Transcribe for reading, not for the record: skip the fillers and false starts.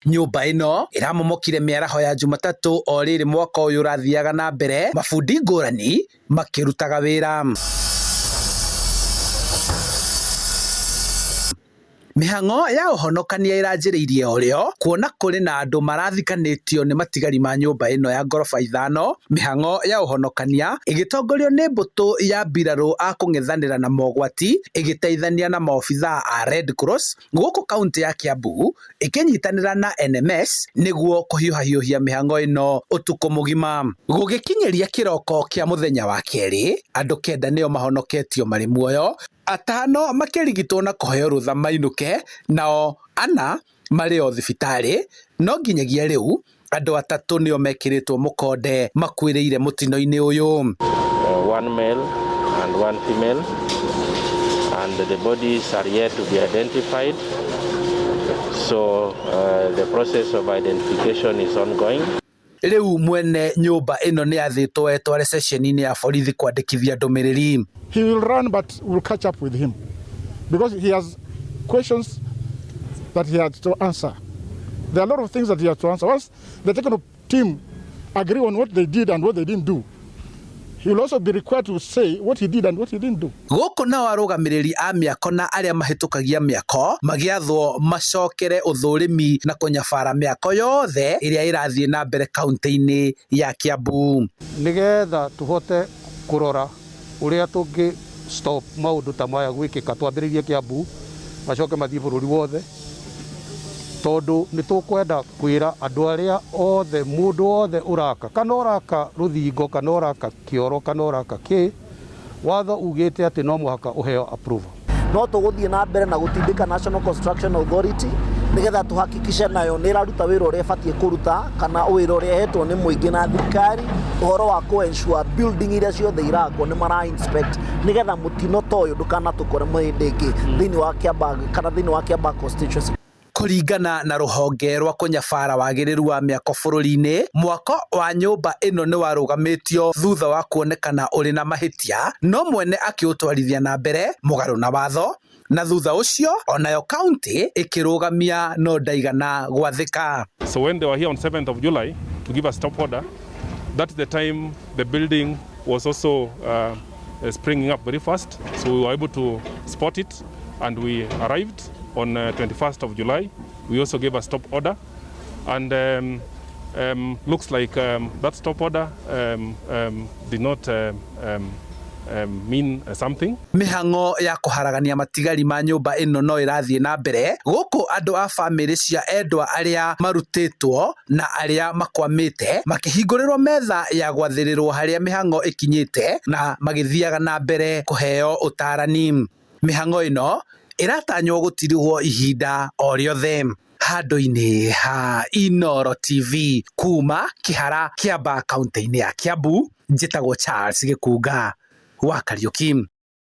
Nyũmba ĩno ĩramomokire mĩaraho ya Jumatatũ o rĩrĩ mwaka ũyũ ũrathiaga na mbere, mabundi ngũrani makĩrutaga wĩra. Mĩhang'o ya ũhonokania ĩranjĩrĩirie o rĩo kuona kũrĩ na andũ marathikanĩtio nĩ matigari ma nyũmba ĩno ya ngoroba ithano. Mĩhang'o ya ũhonokania ĩgĩtongorio nĩ mbũtũ ya mbirarũ a kũng'ethanĩra na mogwati ĩgĩteithania na maobithaa a Red Cross gũkũ kaũntĩ ya Kiambu ĩkĩnyitanĩra na NMS nĩguo kũhiũhahiũhia mĩhang'o ĩno ũtukũ mũgima. Gũgĩkinyĩria kĩroko kĩa mũthenya wa kerĩ, andũ kenda nĩo mahonoketio marĩ muoyo, atano makĩrigitwo na kũheo rũtha mainũke, nao ana marĩ o thibitarĩ, no nginyagia rĩu andũ atatũ nĩo mekĩrĩtwo mũkonde makuĩrĩire mũtino-inĩ ũyũ. One male and one female, and the bodies are yet to be identified. So the process of identification is ongoing. Rĩu mwene nyũmba ĩno nĩ athĩtwo etware ceceni-inĩ ya borithi kwandĩkithia ndũmĩrĩri. He will run, but we'll catch up with him because he has questions that he has to answer. There are a lot of things that he has to answer. Once the technical team agree on what they did and what they didn't do, he will also be required to say what he did and what he didn't do. Gũkũ nao arũgamĩrĩri a mĩako na arĩa mahĩtũkagia mĩako magĩathwo macokere ũthũrimi na kũnyabara mĩako yothe ĩrĩa ĩrathiĩ na mbere kaunti-inĩ ya Kiambu. Nigetha tuhote kurora uria tungi stop maundu ta maya gwikika, twambiririe Kiambu, macoke mathie bururi wothe, tondu ni tukwenda kwira andu aria othe, mundu wothe uraka, kana uraka ruthingo, kana uraka kioro, kana uraka ki, watho ugite ati no muhaka uheo approval. No tũgũthiĩ na mbere na gũtindĩka National Construction Authority nĩgetha tũhakikishe nayo nĩ ĩraruta wĩra ũrĩa ĩbatiĩ kũruta kana wĩra ũrĩa ĩhetwo nĩ mũingĩ na thirikari, ũhoro wa kũ ensure building iria ciothe irakwo nĩ mara inspect, nĩgetha mũtino ta ũyũ ndũkanatũkore hĩndĩ ĩngĩ thĩinĩ wa Kiambaa kana thĩinĩ wa Kiambaa constituency. Kũringana na rũhonge rwa kũnyabara wagĩrĩru wa mĩako bũrũri-inĩ, mwako wa nyũmba ĩno nĩ warũgamĩtio thutha wa kuonekana ũrĩ na mahĩtia, no mwene akĩũtwarithia na mbere mũgarũ na watho, na thutha ũcio onayo kaunti ĩkĩrũgamia no ndaigana gwathĩka. So when they were here on 7th of July to give a stop order, that's the time the building was also springing up very fast. So we were able to spot it and we arrived on 21st of July. We also gave a stop order, and looks like that stop order did not mean something. Mĩhang'o ya kũharagania matigari ma nyũmba ĩno no ĩrathiĩ na mbere gũkũ andũ a bamĩrĩ cia endwa arĩa marutĩtwo na arĩa makwamĩte makĩhingũrĩrwo metha ya gwathĩrĩrwo harĩa mĩhang'o ĩkinyĩte na magĩthiaga na mbere kũheo ũtarani. Mĩhang'o ĩno ĩratanywo gũtirihwo ihinda o rĩothe. Handũ-inĩ ha Inooro TV kuma Kĩhara, Kĩambaa, kaunti-inĩ ya Kiambu, njĩtagwo Charles Gĩkunga wa Kariuki.